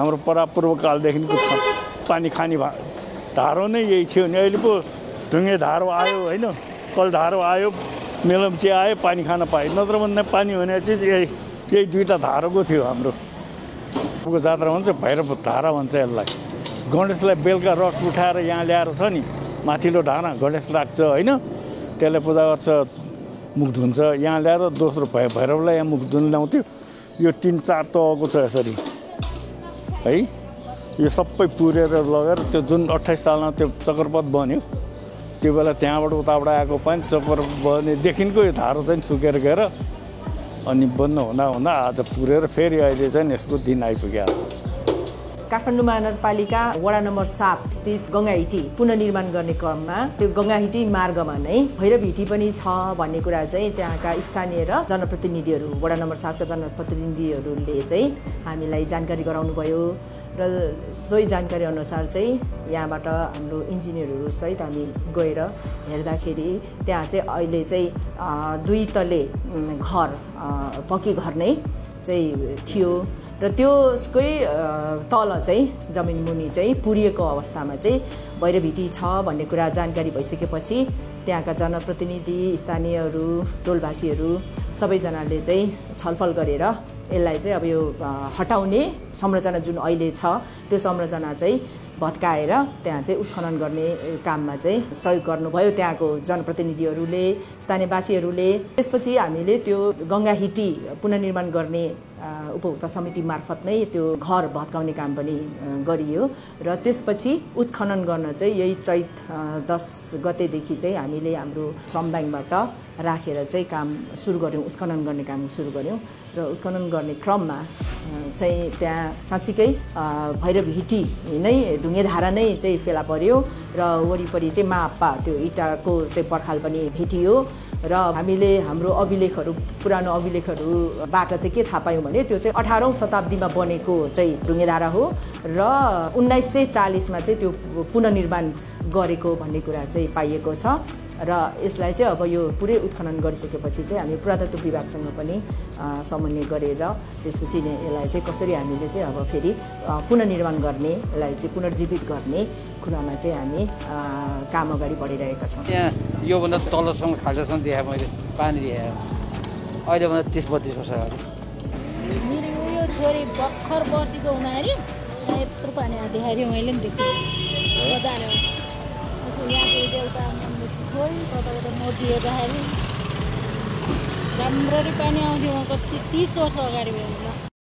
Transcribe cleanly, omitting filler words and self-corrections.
हाम्रो परापूर्वकालदेखिको पानी खाने धारो नै यही थियो नि। अहिले पो ढुङ्गे धारो आयो होइन, कल धारो आयो, मेलम्ची आयो, पानी खान पायो। नत्र भन्दा पानी हुने चिज यही दुईवटा धारोको थियो हाम्रो। जात्रा भन्छ भैरव धारा भन्छ यसलाई। गणेशलाई बेलुका रथ उठाएर यहाँ ल्याएर छ नि माथिल्लो ढाँडा गणेश राख्छ होइन, त्यसलाई पूजा गर्छ, मुख धुन्छ। यहाँ ल्याएर दोस्रो भैरवलाई यहाँ मुख धुन ल्याउँथ्यो। यो 3-4 तहको छ यसरी है। यो सबै पुरेर लगेर त्यो जुन 28 सालमा त्यो चक्रपथ बन्यो, त्यो बेला त्यहाँबाट उताबाट आएको पानी चक्रपथ बनेदेखिको यो धारो चाहिँ सुकेर गएर अनि बन्द हुँदा हुँदा आज पुरेर फेरि अहिले चाहिँ यसको दिन आइपुग्यो। काठमाडौँ महानगरपालिका वडा नम्बर 7 स्थित गङ्गाहिटी पुनर्निर्माण गर्ने क्रममा त्यो गङ्गाहिटी मार्गमा नै भैरवहिटी पनि छ भन्ने कुरा चाहिँ त्यहाँका स्थानीय र जनप्रतिनिधिहरू, वडा नम्बर 7 का जनप्रतिनिधिहरूले चाहिँ हामीलाई जानकारी गराउनु भयो र सोही जानकारी अनुसार चाहिँ यहाँबाट हाम्रो इन्जिनियरहरू सहित हामी गएर हेर्दाखेरि त्यहाँ चाहिँ अहिले चाहिँ 2 तले घर पक्की घर नै चाहिँ थियो र त्यसकै तल चाहिँ जमिन मुनि चाहिँ पुरिएको अवस्थामा चाहिँ भैरवहिटी छ भन्ने कुरा जानकारी भइसकेपछि त्यहाँका जनप्रतिनिधि, स्थानीयहरू, टोलवासीहरू सबैजनाले चाहिँ छलफल गरेर यसलाई चाहिँ अब यो हटाउने संरचना जुन अहिले छ त्यो संरचना चाहिँ भत्काएर त्यहाँ चाहिँ उत्खनन गर्ने काममा चाहिँ सहयोग गर्नुभयो त्यहाँको जनप्रतिनिधिहरूले, स्थानीयवासीहरूले। त्यसपछि हामीले त्यो गङ्गाहिटी पुनर्निर्माण गर्ने उपभोक्ता समिति मार्फत नै त्यो घर भत्काउने काम पनि गरियो र त्यसपछि उत्खनन गर्न चाहिँ यही चैत 10 गतेदेखि चाहिँ हामीले हाम्रो श्रम ब्याङ्कबाट राखेर चाहिँ काम सुरु गऱ्यौँ, उत्खनन गर्ने काम सुरु गऱ्यौँ र उत्खनन गर्ने क्रममा चाहिँ त्यहाँ साँच्चीकै भैरवहिटी नै ढुङ्गे धारा नै चाहिँ फेला पर्यो र वरिपरि चाहिँ मापा त्यो इँटाको चाहिँ पर्खाल पनि भेटियो र हामीले हाम्रो अभिलेखहरू, पुरानो अभिलेखहरूबाट चाहिँ के थाहा पायौँ भने त्यो चाहिँ 18औं शताब्दीमा बनेको चाहिँ ढुङ्गे धारा हो र 1940 मा चाहिँ त्यो पुनर्निर्माण गरेको भन्ने कुरा चाहिँ पाइएको छ र यसलाई चाहिँ अब यो पुरै उत्खनन गरिसकेपछि चाहिँ हामी पुरातत्व विभागसँग पनि समन्वय गरेर त्यसपछि यसलाई चाहिँ कसरी हामीले चाहिँ अब फेरि पुनर्निर्माण गर्ने, यसलाई चाहिँ पुनर्जीवित गर्ने कुरामा चाहिँ हामी काम अगाडि बढिरहेका छौँ। यहाँ योभन्दा तलसम्म खाल्टासम्म देखाएँ मैले, पानी देखाएँ अहिलेभन्दा 30-32 वर्ष अगाडि। मेरो यो छोरी भर्खर बसेको हुँदाखेरि यत्रो पानी देखाइदियो मैले नि देखेँ बजारमा। यहाँको देउता खोइ कता मूर्ति हेर्दाखेरि राम्ररी पानी आउँथ्यो कति 30 वर्ष अगाडि भयो।